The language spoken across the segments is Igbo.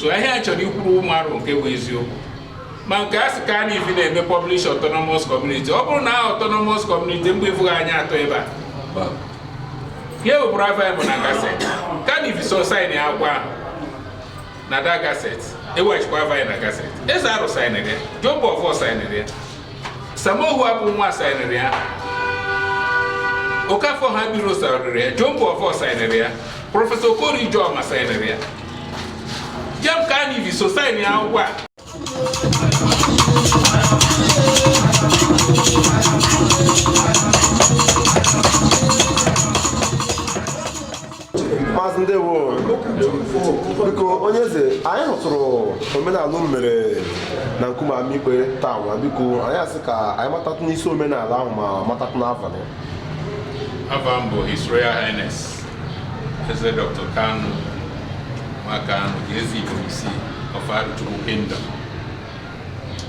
So ihe a chọrọ ikwuru ụmụ Arụ nke bụ eziokwu, ma nke a sị ka a na-ifi na-eme publish autonomous community. Ọ bụrụ na autonomous community mgbe ịfụghị anya atọ ebe a, ihe wepụrụ afọ ya bụ na gazette ka na so sign akwụkwọ ahụ na da gazette, eweghachikwa afọ ya na gazette. Eze Arụ signịrị ya, Jombo Ọfọ signịrị ya, Samohu abụ nwa signịrị ya, Okafọ ha biro signịrị ya, Jombo Ọfọ signịrị ya, Professor Okoro Ijeọma signịrị ya, Jem Kanivi so sign ya akwụkwọ a. Maazị, ndewo. Biko, onye eze, anyị hụtụrụ omenala unu mere na nkume Amaikpe taa nwa. Biko, anyị asị ka anyị matatụ n'isi omenala ahụ ma matatụ n'abalị. Afa m bụ His Royal Highness Eze Dr. Kanu Nwakanu, Eze Igbo isii of Arochukwu Kingdom.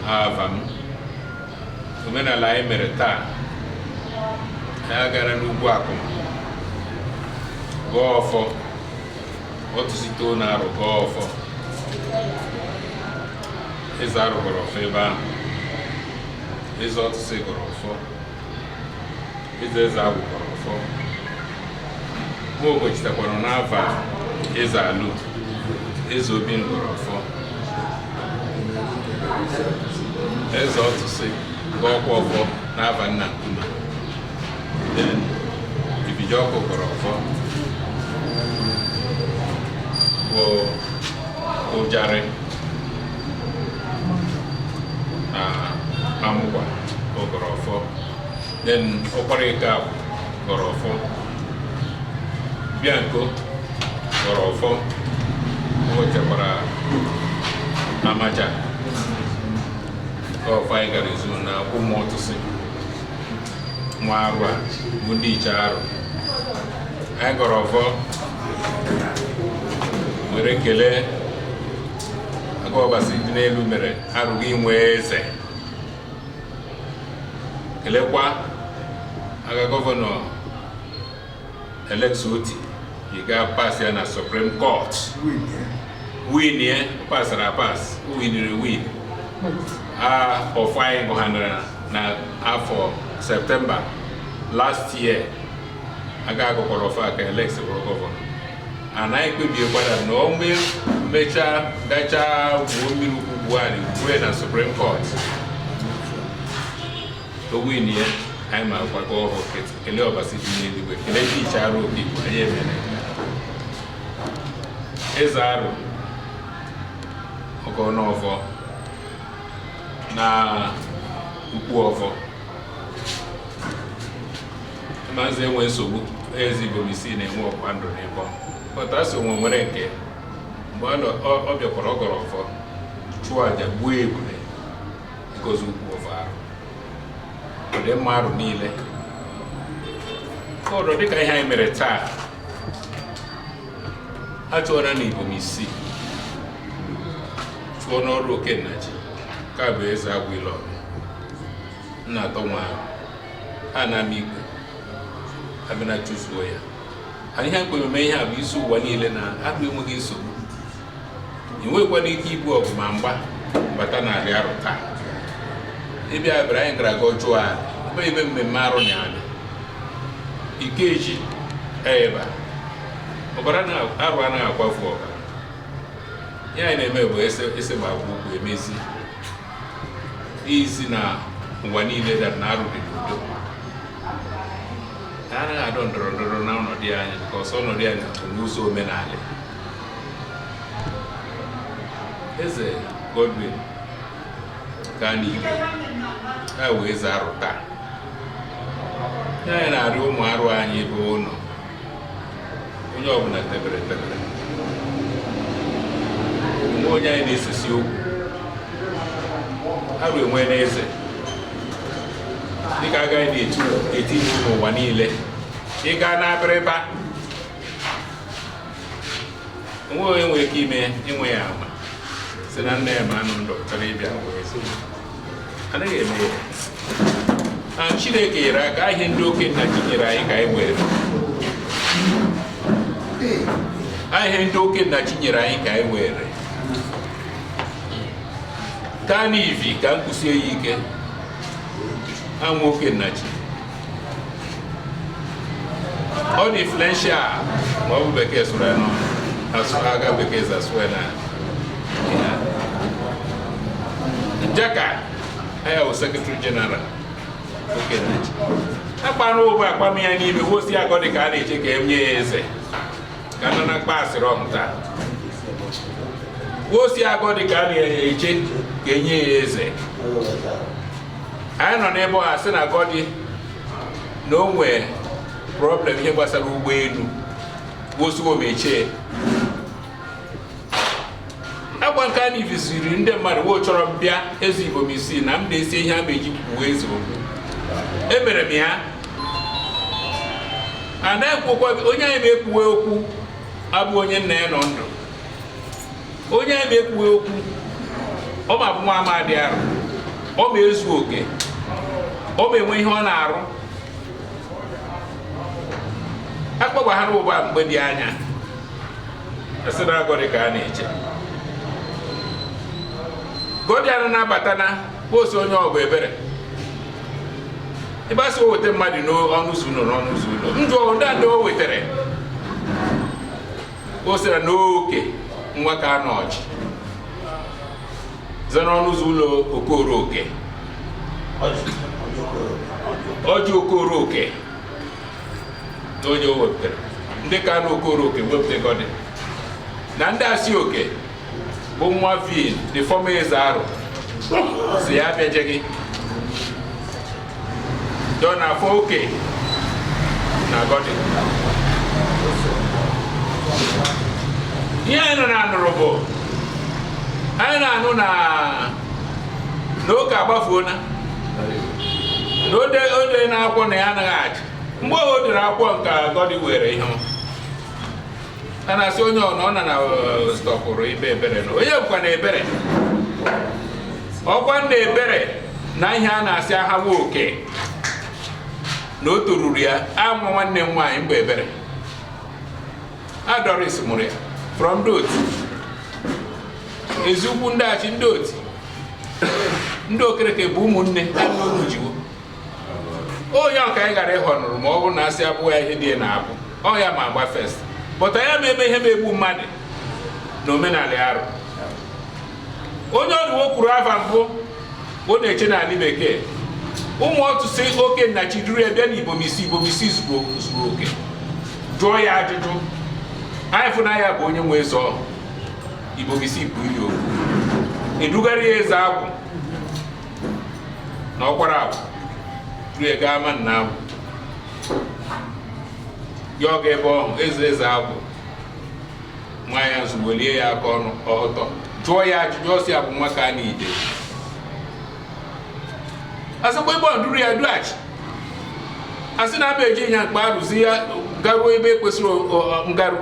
Afa m, omenala anyị mere taa, anyị gara n'ugwu Akụma gọọ ọfọ, ọtụsite na arụ gọọ ọfọ. Eze Arụ gọrọ ọfọ ebe ahụ, eze Ọtụsị gọrọ ọfọ, eze eze Agwụ gọrọ ọfọ, mụ ogochitakwara n'afa eze Alu, eze Obi gọrọ ọfọ, eze Ọtụsị gọọkwa ọfọ n'afa nna nkume. Then Ibijọkụ gọrọ ọfọ bụ Ụjarị na Amụkwa gọrọ ọfọ. Then Ọkwara Eke Agwụ gọrọ ọfọ, Bianco gọrọ ọfọ, o wetakwara Amaja ọfọ. Anyị gara ezu na ụmụ Ọtụsị nwa Arụ a bụ ndị iche Arụ. Anyị gọrọ ọfọ were kelee aka Ọbasi dị n'elu mere arụghị inwe eze, kelekwa aga Governor Alex Otti ị ga pass ya na Supreme Court, win ya, pasara pass, winiri win a. Ọfọ anyị gụghanara na afọ September last year, aga agụkwara ọfọ a ka Alex bụrụ governor. Anaghị kpebiekwara na o mechaa gachaa gwuo mmiri ukwu Buhari gwue na Supreme Court, o win ya. Anyị ma akwago ọhụụ, kelee Ọbasi dị n'eluigwe, kelee ndị iche Arụ oke Igbo. Anyị emere eze Arụ ọgọnọvọ na ukwu ọvọ ma nze enwe nsogbu. Eze Igbo isii na-enwe ọkwa ndụ n'ịbọ pọta asị onwe nwere nke mgbe ọ bịakwara, ọ gọrọ ọfọ, chụọ aja, gbuo ebule, gozi ukwu ọfọ Arụ. Ọ dị mma Arụ niile ọdọ dịka ihe anyị mere taa. A chụọra na Ibom isii, chụọ n'ọrụ Okennachi ka bụ eze Agwụ Ilọbịa nna atọ nwa ahụ ha na-ama igwe abịa na chụzuo ya. Anyị ihe kwere eme ihe a bụ isi ụwa niile na Arụ enweghị nsogbu. Ị nwekwana ike ibu ọgụ ma mgba bata narị Arụ taa. Ịbịa bịara anyị gara aga ọjọọ a ebe ebe mmemme Arụ na-abịa Ikeji ebe a, ọbara na Arụ anaghị akwafu ọbara. Ihe anyị na-eme bụ ese ese ma agwa okwu emezi isi na ụwa niile dara na Arụ dị n'udo. Na anaghị adọ ndọrọ ndọrọ na ọnọdụ anyị ka ọsọ ọnọdụ anyị bụ n'ụzọ omenala. Eze Godwin gaa n'igwe ha wee eze Arụ taa. Ihe anyị na-arịọ ụmụ Arụ anyị bụ ụlọ onye ọbụla tebere tebere onwe onye anyị na-esesi okwu. Arụ enwe n'eze dịka agaghị na-eti eti iwu n'ụwa niile. Ịga n'Abịrịba, onwe onye nwere ike ime inwe ya ama si na nna ya ma anụ ndụ chọrọ ịbịa wee eze, anaghị eme ya. Na Chineke nyere aka, ihe ndị okenye chi nyere anyị ka anyị were, ihe ndị okenye chi nyere anyị ka anyị were. Kanivi ka m kwụsie ya ike anwụ oke nnachi ọ dị influential ma ọ bụ bekee sụrụ ya n'ọnụ asụ aga bekee asụ ya na ya. Njaka ya bụ secretary general oke nnachi akpa n'ụba akpam ya n'ime wosi agọ dị ka a na-eche ka e nye ya eze ka nọ na mkpa asịrị ọmụta wosi agọ dị ka a na-eche ka enye ya eze. Anyị nọ n'ebe ọ asị na gọdị na o nwee problem ihe gbasara ụgbọelu wosiwo mechie agwa nke a na-ifisiri ndị mmadụ wo chọrọ m bịa eze Igbo m isii na m na-esi ihe a ma eji kwuo eze okwu. Emere m ya a na-ekwukwa onye anyị ma ekwuwe okwu abụ onye nna ya nọ ndụ, onye anyị ma ekwuwe okwu ọ ma bụ nwa amadi arụ, ọ ma ezu oke, ọ ma enwe ihe ọ na-arụ. Akpọgbaghara ụba mgbe dị anya asị na agọdị ka a na-eche gọdị anụ na-abata na posi onye ọgụ ebere ịgbasa o weta mmadụ n'ọnụ ụzọ ụlọ n'ọnụ ụzọ ụlọ njụ ndị a ndị o wetara o sịra n'oke nwa ka anọ ọchị za n'ọnụ ụzọ ụlọ okoro oke ọjị okoro oke na onye o wepụtara ndị ka anụ okoro oke wepụta gọdị na ndị asị oke bụ nwa vin the former eze arụ si ya abịajeghị dọ na afọ oke na gọdị. Ihe anyị nọ na-anụrụ bụ anyị na-anụ na n'oke agbafuona na ode na-akwọ na ya anaghị achị mgbe o dere akwụkwọ nke gọdị were ihe a na-asị onye ọ na ọ na stọpụrụ ibe ebere na onye bụkwa na ebere ọkwa na ebere na ihe a na-asị ahawa oke na o toruru ya amụ nwanne m nwaanyị mgbe ebere Adoris mụrụ ya from ndị oti eziokwu ndị achị ndị oti ndị okereke bụ ụmụnne jiwo onye ọka anyị gara ịhọnụrụ ma ọ bụrụ na asị abụọ ya ihe dị ya na-abụ ọ ya ma agba fest bọta ya ma eme ihe ma egbu mmadụ na omenala arụ. Onye ọdụwo kwuru afa mbụ ọ na-eche n'ala bekee ụmụ otu si oke nna chi duru ya bịa na ibomisi ibomisi zuru oke jụọ ya ajụjụ anyị fụ na ya bụ onye nwe eze ọhụ ibomisi bụ ili okwu edugara ya eze agwụ na ọkwara agwụ duru ya gaa ma nna agwụ ya ọ ga ebe ọhụ eze eze agwụ nwa ya zugbolie ya aka ọnụ ọtọ jụọ ya ajụjụ ọsị ya bụ nwa ka a na-ide asịkwa ebe ọ duru ya dughachi asị na ama eji ya mkpa arụzi ya garuo ebe kwesịrị ngaru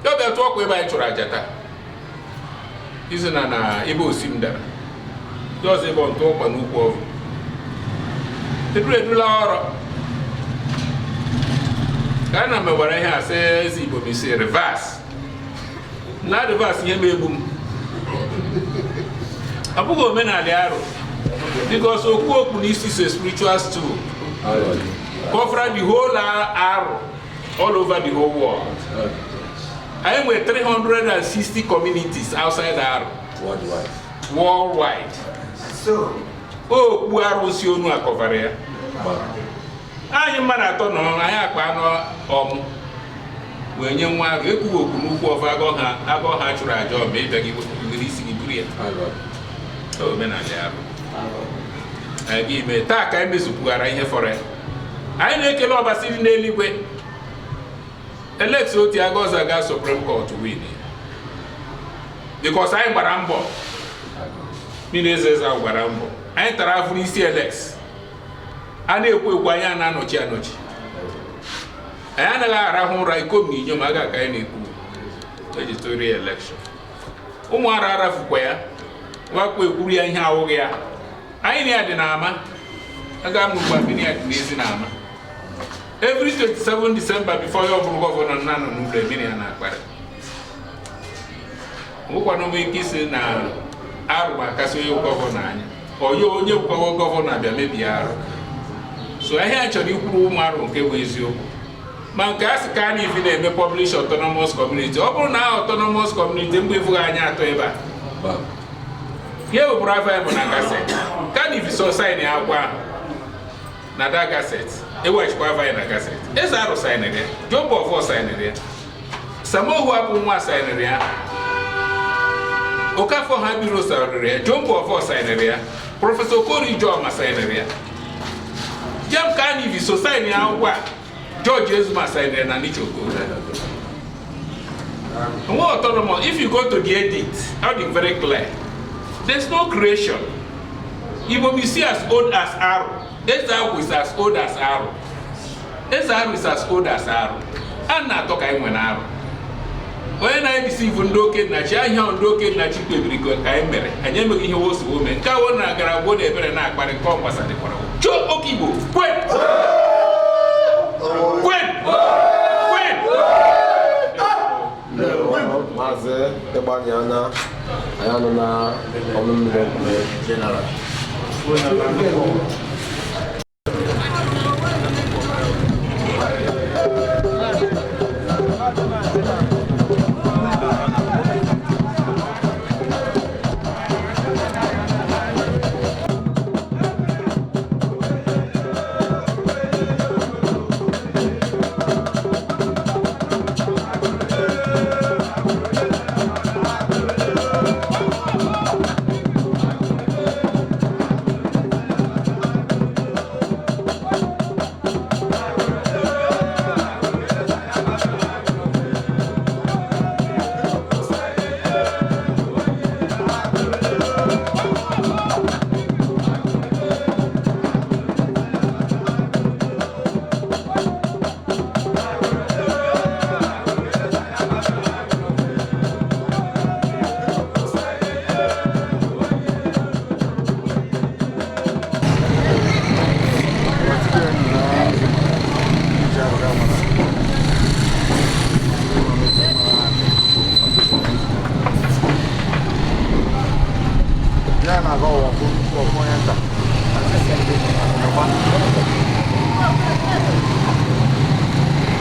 ya bịa tụọ ọkwa ebe anyị chụrụ aja taa izi na na ebe osi m dara ndị ọzọ ebe ọ ntụ ọkwa n'ukwu ọvụ eduru edula ọrọ ka a na mewara ihe a sị eze Igbo m isi rivers na rivers ihe m egbu m ọ bụghị omenala arụ because okwu okwu n'isi is a spiritual stool cover the whole arụ all over the whole world. Anyị nwere 360 communities outside arụ worldwide. Okpu arụsị onu akọvara ya anyị mmadụ atọ nọ anyị akpa anụ ọmụ wee nye nwa arụ ekwughị okwu n'ukwu ọfọ agọ ha chụrụ aja ọma ịbịa gị were isi gị buru ya omenala arụ anyị ime taa ka anyị mezukwughara ihe fọrọ ya. Anyị na-ekele ọbasi dị n'eluigwe Alex Otti Agọza ga Supreme Court win because anyị gbara mbọ mmiri eze eze ahụ gbara mbọ anyị tara afụ n'isi Alex a na-ekwu ekwu anyị na-anọchi anọchi anyị anaghị arahụ ụra ikom na inyom aga ka anyị na-ekwu eji tụrụ ya elekshọn ụmụ ara arafukwa ya wakpo ekwuru ya ihe awụghị ya anyị na ya dị n'ama aga m ugbu a mmiri ya dị n'ezi n'ama Every 27 December before ya ọ bụrụ governor na-anọ n'ụlọ emiri ya na-akparị. Nwekwana m ike isi na arụ ma akasị onye governor anya, onye onye bụkwago governor abịa mebie arụ. So ihe a chọrọ ikwuru ụmụ arụ nke bụ eziokwu, ma nke a sị ka a na-evi na-eme publish autonomous community. Ọ bụrụ na autonomous community mgbe ịfụghị anya atọ ebe a, ihe wepụrụ afọ ya bụ na gazette Cardiff so sign akwụkwọ ahụ na da gazette, eweghachikwa afọ ya na gazette. Eze Arụ signịrị ya, Jombo Ọfọ signịrị ya, Samohu abụ nwa signịrị ya, Okafọ ha biro signịrị ya, Jombo Ọfọ signịrị ya, Professor Okori Ijoma signịrị ya, Jem Cardiff so sign ya akwụkwọ a, George Ezuma signịrị na Nichoko. Nwa autonomous, if you go to the edit, ọ dị very clear. There's no creation. Igbo is as old as Aro. Eze Agwụ is as old as Aro. Eze Aro is as old as Aro. A na-atọ ka anyị nwere Aro. Onye na-ebisi ivu ndị oke nnachi ahịa, ndị oke nnachi kpebiri ka anyị mere. Anyị emeghị ihe wosowo mee. Nke awụ na gara gboo na ebere na-akparị nke ọ gbasadịkwara. Chụọ oke Igbo kwe kwe kwe. Maazị Ịgbanyana, anyị anọ na ọnụ mmiri general. Ya na-aga ụwa kwụ ọfụ onye nta.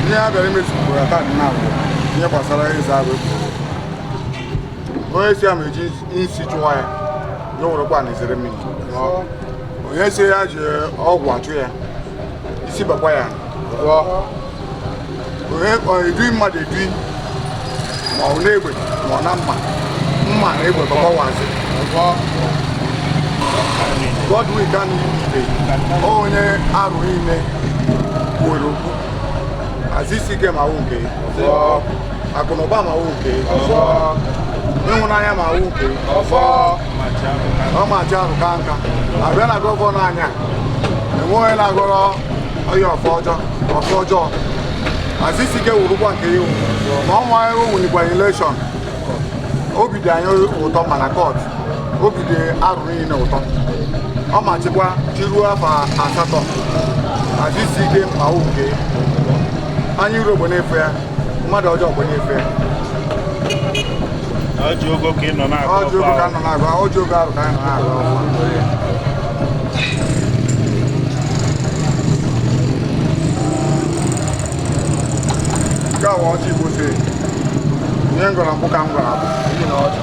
Ihe a bịara imezu taa dị na abụọ ihe gbasara eze ahụ ekwuru. Onye si ama eji nsi chụwa ya, ya werekwa na ezere mmiri. Onye si ya ji ọgwụ achụ ya, isi bakwa ya gwọọ. Onye edui mmadụ edui, ma ọ na-egbe ma ọ na mma mma na egbe bakwa wazi. Godwin Kanu Ibe, onye arụ niile kwuru okwu azisi ike ma wụ nke akụnụba, ma wụ nke ịhụnanya, ma wụ nke ọmachi arụ ka nka abịa na governor anya enwe onye na-agọrọ ọya ọfọ ọjọọ ọfọ ọjọọ. Azisi ike wurukwa nke iwu ma ọnwa o wulikwa election, obi dị anyị ụtọ, mana court obi dị arụ niile ụtọ. Ọ ma chịkwa chiruo afọ 8. Azisi ike ma wụ nke anya iro ogbe na-efe ya, mmadụ ọjọọ ogbe na-efe ya. Ọjị ogo ka ị nọ na-agụ. Ọjị ogo ka nọ na-agụ, ọjị ogo arụ ka anyị nọ na-agụ ọfọ. Nke a bụ ọjị Igbo si ihe m gwara mbụ ka m gwara abụ n'ihi na ọjị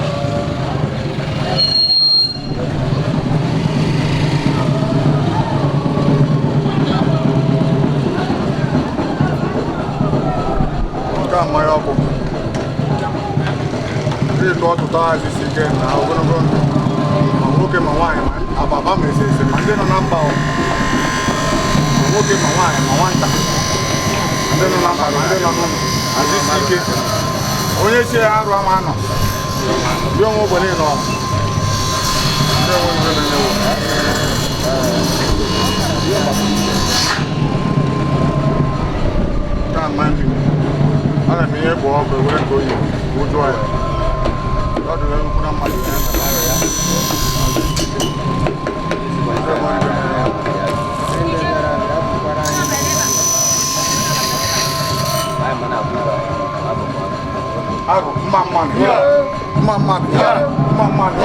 nke a mmanya ọkụ ịtụ ọtụtụ azịsi ike na ogologo ndụ, ma nwoke ma nwaanyị, ma ababa ma ese ese, ma ndị nọ na mba, ma nwoke ma nwaanyị ma nwata, ndị nọ na mba ma ndị nọ n'ụlọ. Azịsi ike onye si ya arụ ama nọ ndị onwe ogbenye nọ ndị onwe ndị na-enyewo. Nke a mma mmiri ana m ihe bụ ọkụ ewere ka oyi wụjụọ ya. Ọ dị nnukwu na mmadụ ihe na ya. Arụ mma mma nụ. Mma mma nụ. Mma mma nụ.